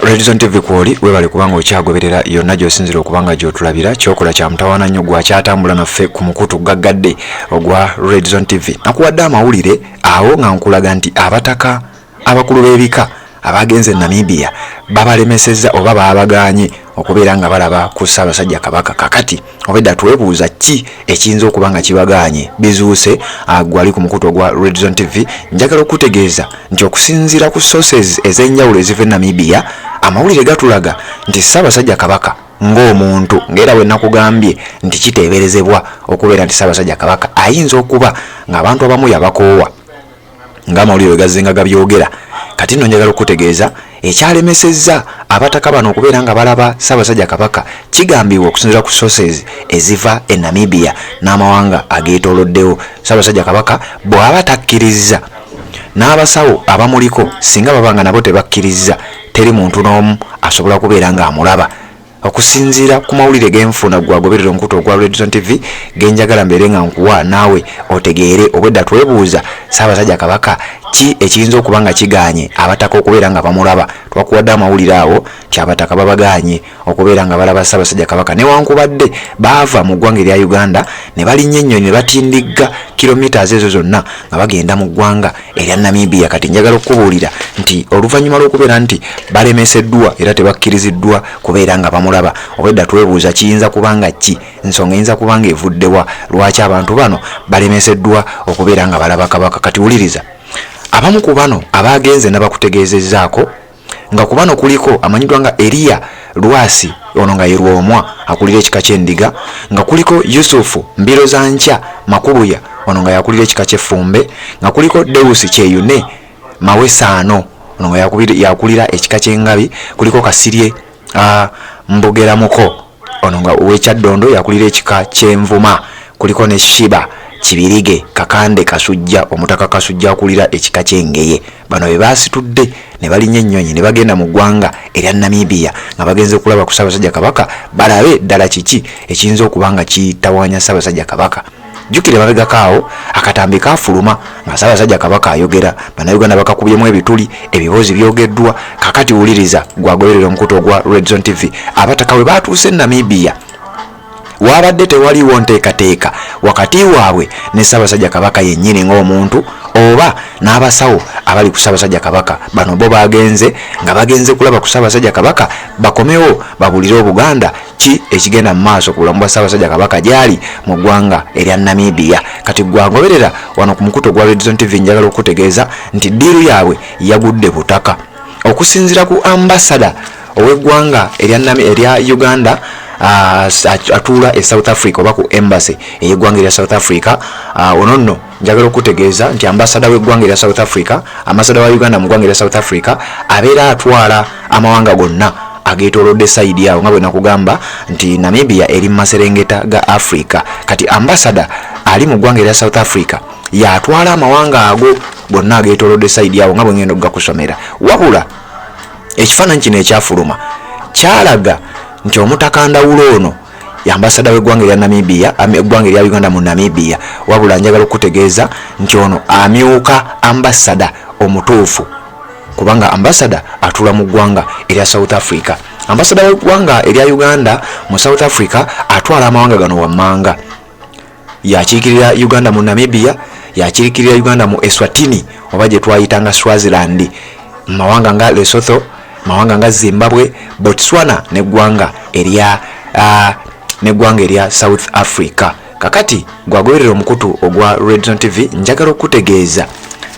Redison TV kwoli, webale kubanga okyagoberera yonna gy'osinzira okuba nga gy'otulabira. Kyokola kya mutawaana nnyo gwakyatambula naffe ku mukutu gaggadde ogwa Redison TV. Nakuwadde amawulire awo nga nkulaga nti abataka abakulu b'ebika abagenze Namibia babalemesezza oba baabagaanye okubeera nga balaba ku Ssaabasajja Kabaka. Kakati obedda twebuuza ki ekiyinza okuba nga kibagaanye? Bizuuse. Gwali ku mukutu ogwa Redzone TV. Njagala okutegeeza nti okusinziira ku sources ez'enjawulo eziva e Namibia, amawulire gatulaga nti Ssaabasajja Kabaka ng'omuntu, ng'era bwe nakugambye nti kiteeberezebwa okubeera nti Ssaabasajja Kabaka ayinza okuba ng'abantu abamu yabakoowa, ng'amawulire bwe gazzenga gabyogera. Kati nno njagala okutegeeza ekyalemesezza abataka bano okubeera nga balaba Ssaabasajja Kabaka. Kigambibwa okusinziira ku sources eziva e Namibia n'amawanga ageetooloddewo, Ssaabasajja Kabaka bw'aba takkirizza n'abasawo abamuliko, singa baba nga nabo tebakkirizza, teri muntu n'omu asobola kubeera ng'amulaba, okusinziira ku mawulire genfuna. Gwagoberera omukutu ogwa Redson TV, genjagala mbeere nga nkuwa naawe otegeere. Obwedda twebuuza Ssaabasajja Kabaka ki ekiyinza okuba nga kigaanye abataka okubeera nga bamulaba. Twakuwadde amawulire awo nti abataka babagaanye okubeera nga balaba Ssaabasajja Kabaka, newankubadde baava mu ggwanga erya Uganda ne balinnya ennyonyi ne batindigga kilometers ezo zonna nga bagenda mu ggwanga erya Namibia. Kati njagala okukubuulira nti oluvannyuma lw'okubeera nti balemeseddwa era tebakkiriziddwa kubeera nga bamulaba, obwedda twebuuza kiyinza kubanga ki, nsonga eyinza kubanga evuddewa, lwaki abantu bano balemeseddwa okubeera nga balaba Kabaka. Kati wuliriza abamu ku bano abagenze nabakutegeezezzaako, nga ku bano kuliko amanyiddwa nga Eriya Lwasi, ono nga ye Lwomwa, akulira ekika ky'Endiga, nga kuliko Yusufu Mbiro za Nkya Makubuya, ono nga yakulira ekika ky'Effumbe, nga kuliko Deusi Kyeyune Mawesaano, ono nga yakulira ekika ky'Engabi, kuliko Kasirye Mbugeramuko, ono nga ow'Ekyaddondo, yakulira ekika ky'Envuma, kuliko ne Shiba Kibirige Kakande Kasujja, Omutaka Kasujja, akulira ekika ky'Engeye. Bano be baasitudde ne balinnya ennyonyi ne bagenda mu ggwanga erya Namibia nga bagenze kulaba ku Ssaabasajja Kabaka, balabe ddala kiki ekiyinza okuba nga kitawaanya Ssaabasajja Kabaka. Jjukira emabegako awo akatambi kaafuluma nga Ssaabasajja Kabaka ayogera, Bannayuganda bakakubyemu ebituli, ebiboozi byogeddwa. Kakati wuliriza gwagoberera omukutu ogwa Redzone TV, abataka bwe baatuuse Namibia, waabadde tewaliiwo nteekateeka wakati waabwe ne Ssaabasajja Kabaka yennyini ng'omuntu oba n'abasawo abali ku Ssaabasajja Kabaka. Bano bo bagenze nga bagenze kulaba ku Ssaabasajja Kabaka, bakomewo babulire Obuganda ki ekigenda mu maaso ku bulamu bwa Ssaabasajja Kabaka gyali mu ggwanga erya Namibia. Kati gwagoberera wano ku mukutu ogwa Redzone TV, njagala okutegeeza nti ddiiru yaabwe yagudde butaka. Okusinziira ku ambasada ow'eggwanga erya Uganda atuula e South Africa, oba ku embassy ey'eggwanga erya South Africa, ono nno njagala okutegeeza nti ambasada w'eggwanga erya South Africa, ambasada wa Uganda mu ggwanga erya South Africa, abeera atwala amawanga gonna ageetoolodde side awo, nga bwe nakugamba nti Namibia eri mu maserengeta ga Africa. Kati ambasada ali mu ggwanga erya South Africa yatwala amawanga ago gonna ageetoolodde side awo, nga bwe ngenda okugakusomera. Wabula ekifaananyi kino ekyafuluma kyalaga nti Omutaka Ndawulo ono ambasada w'eggwanga erya Namibia, eggwanga erya Uganda mu Namibia. Wabula njagala okutegeeza nti ono amyuka ambasada omutuufu, kubanga ambasada atuula mu ggwanga erya South Africa. Ambasada w'eggwanga erya Uganda mu South Africa atwala amawanga gano wammanga: yakiikirira Uganda mu Namibia, yakiikirira Uganda mu Eswatini oba gye twayitanga Swaziland, mawanga nga Lesotho, mawanga nga Zimbabwe, Botswana neggwanga erya South Africa. Kakati gwagoberera omukutu ogwa Redzone TV, njagala okutegeeza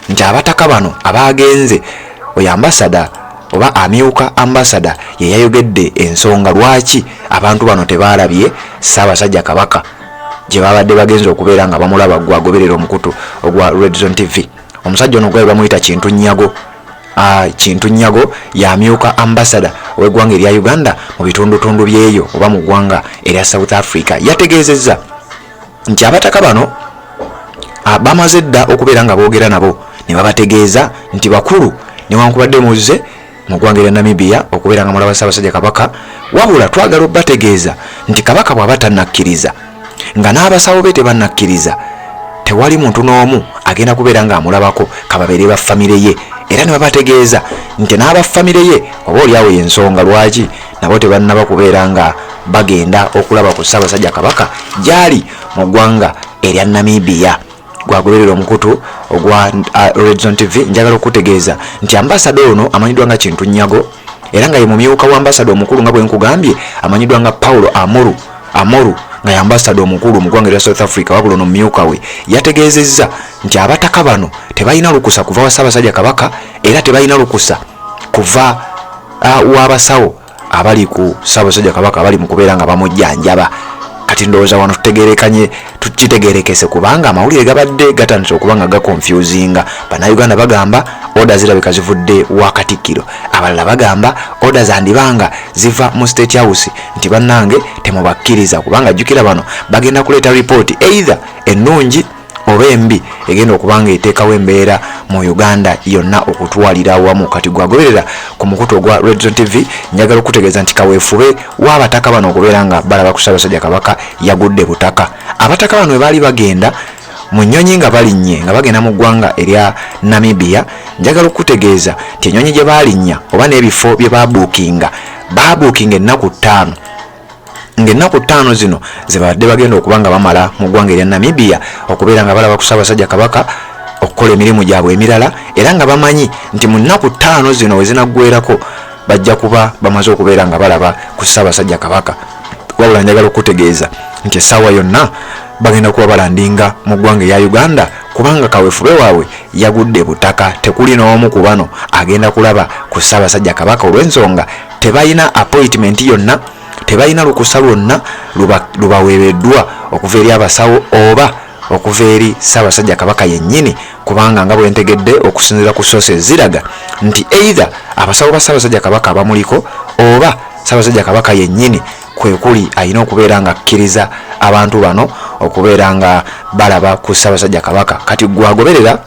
nti abataka bano abagenze, oyo ambasada oba amyuka ambasada ye yayogedde ensonga lwaki abantu bano tebaalabye Ssaabasajja Kabaka gye babadde bagenze okubeera nga bamulaba. Gwagoberera omukutu ogwa Redzone TV, omusajja ono gwabe bamuyita Kintu Nyago. Kintu Nyago yamyuka ambasada ow'eggwanga erya Uganda mu bitundutundu byeyo oba mu ggwanga erya South Africa. Yategeezezza nti abataka bano bamaze dda okubeera nga boogera nabo ne babategeeza nti, "Bakulu, newankubadde muzze mu ggwanga erya Namibia okubeera nga mulaba Ssaabasajja Kabaka, wabula twagala obbategeeza nti Kabaka bw'aba tannakkiriza nga n'abasawo be tebannakkiriza, tewali muntu n'omu." agenda kubeera ng'amulabako kababeere ba famire ye, era ne babategeeza nti n'aba famire ye oba oliawo y'ensonga lwaki nabo tebannaba kubeera nga bagenda okulaba ku Ssaabasajja Kabaka gy'ali mu ggwanga erya Namibia. Gwagoberera omukutu ogwa Redzone TV, njagala okukutegeeza nti ambasada ono amanyiddwa nga Kintu Nyago, era nga ye mumyuka wa ambasada omukulu nga bwe nkugambye amanyiddwa nga Paulo Amoru nga ye ambasada omukulu mu ggwanga erya South Africa. Wabula ono mumyuka we yategeezezza nti abataka bano tebalina lukusa kuva wa Ssaabasajja Kabaka, era tebalina lukusa kuva w'abasawo abali ku Ssaabasajja Kabaka abali mu kubeera nga bamujjanjaba. Kati ndowooza wano tutegerekanye, tukitegerekese, kubanga amawulire gabadde gatandise okuba nga gaconfusinga Bannayuganda. Bagamba order zirabika zivudde wa Katikkiro, abalala bagamba order zandibanga ziva mu State House nti bannange temubakkiriza, kubanga jjukira bano bagenda kuleeta ripooti either ennungi oba embi egenda okuba nga eteekawo embeera mu Uganda yonna okutwalira awamu. Kati gwagoberera ku mukutu ogwa Redzone TV, njagala okutegeeza nti kaweefube w'abataka bano okubeera nga balaba ku Ssaabasajja Kabaka yagudde butaka. Abataka bano bwe baali bagenda mu nnyonyi nga balinnye nga bagenda mu ggwanga erya Namibia, njagala okutegeeza nti ennyonyi gye baalinnya oba n'ebifo bye babuukinga, baabuukinga ennaku 5, ng'ennaku 5 zino ze babadde bagenda okuba nga bamala mu ggwanga erya Namibia okubeera nga balaba ku Ssaabasajja Kabaka, okukola emirimu gyabwe emirala, era nga bamanyi nti mu nnaku 5 zino we zinaggwerako bajja kuba bamaze okubeera nga balaba ku Ssaabasajja Kabaka. Wabula njagala okutegeeza nti essaawa yonna bagenda kuba balandinga mu ggwanga erya Uganda, kubanga kaweefube waabwe yagudde butaka. Tekuli n'omu ku bano agenda kulaba ku Ssaabasajja Kabaka olw'ensonga tebalina appointment yonna, tebalina lukusa lwonna lubaweereddwa okuva eri abasawo oba okuva eri Ssaabasajja Kabaka yennyini, kubanga nga bwe ntegedde okusinziira ku sources ziraga nti either abasawo ba Ssaabasajja Kabaka abamuliko oba Ssaabasajja Kabaka yennyini kwe kuli alina okubeera nga akkiriza abantu bano okubeera nga balaba ku Ssaabasajja Kabaka. Kati gwagoberera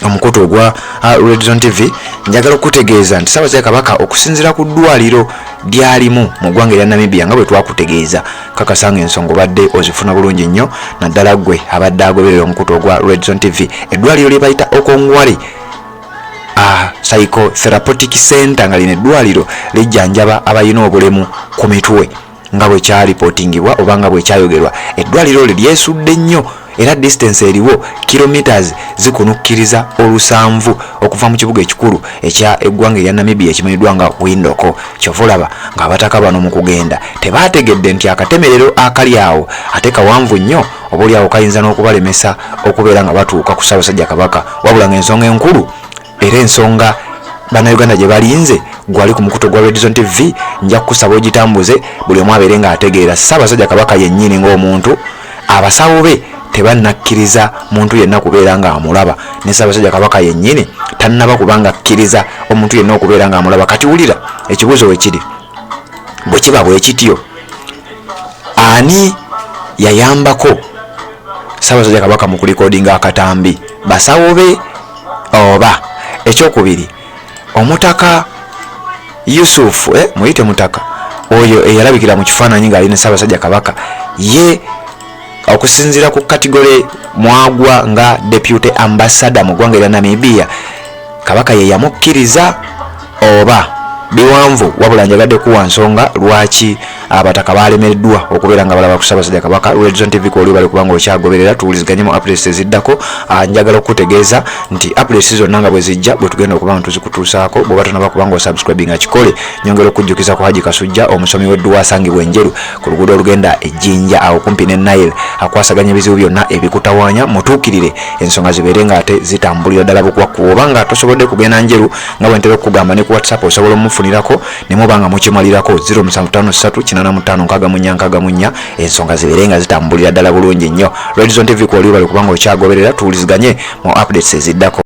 omukutu ogwa Redzone TV, njagala okutegeeza nti Ssaabasajja Kabaka okusinziira ku ddwaliro lyalimu mu ggwanga erya Namibia, nga bwe twakutegeeza, kakasa nga ensonga obadde ozifuna bulungi nnyo, naddala ggwe abadde agoberera omukutu ogwa Redzone TV. Eddwaliro lye bayita Okongwale Psychotherapeutic Center, nga lino eddwaliro lijjanjaba abalina obulemu ku mitwe, nga bwe kyalipootingibwa oba nga bwe kyayogerwa, eddwaliro lyo lyesudde nnyo, era distance eriwo kilometers zikunukkiriza 7 okuva mu kibuga ekikulu ekya eggwanga erya Namibia ekimanyiddwa nga Windhoek. Kyova olaba ng'abataka bano mu kugenda tebaategedde nti akatemerero akali awo ate kawanvu nnyo, oba oliawo kayinza n'okubalemesa okubeera nga batuuka ku Ssaabasajja Kabaka. Wabula ng'ensonga enkulu era ensonga Bannayuganda gye balinze, gwali ku mukutu gwa Redzone TV, nja kukusaba ogitambuze buli omu abeere ng'ategeera: Ssaabasajja Kabaka yennyini ng'omuntu, abasawo be tebannakkiriza muntu yenna kubeera ng'amulaba, ne Ssaabasajja Kabaka yennyini tannaba kubanga akkiriza omuntu yenna okubeera ng'amulaba. Kati wulira ekibuuzo we kiri: bwe kiba bwe kityo, ani yayambako Ssaabasajja Kabaka mu kulikodinga akatambi? Basawo be oba? Ekyokubiri, omutaka Yusufu, muyite mutaka oyo eyalabikira mu kifaananyi ng'ali ne Ssaabasajja Kabaka, ye okusinziira ku category mwagwa nga deputy ambassador mu ggwanga erya Namibia, Kabaka ye yamukkiriza oba? Biwanvu, wabula njagadde kuwa nsonga lwaki abataka balemereddwa okubeera nga balaba ku Ssaabasajja Kabaka. Redzone TV kwoli, bali kubanga okyagoberera, tuwuliziganye mu updates eziddako. Njagala okukutegeeza nti updates zonna nga bwe zijja bwe tugenda okuba nga tuzikutuusaako. Bw'oba tonaba kubanga osubscribinga, kikole. Nyongera okujjukiza ku Haji Kasujja, omusomi w'edduwa, asangibwa Enjeru ku luguudo olugenda Ejjinja, awo kumpi ne Nile. Akwasaganya ebizibu byonna ebikutawaanya, mutuukirire ensonga zibeere nga ate zitambulira ddala bukwakku. Oba nga tosobodde kugenda Njeru, nga bwe ntera okukugamba, ne ku WhatsApp osobola omufunirako ne muba nga mukimalirako, 0753 85 64 64, ensonga zibeere nga zitambulira ddala bulungi nnyo. Redzone TV kwoli, bali kubanga okyagoberera, tuwuliziganye mu updates eziddako.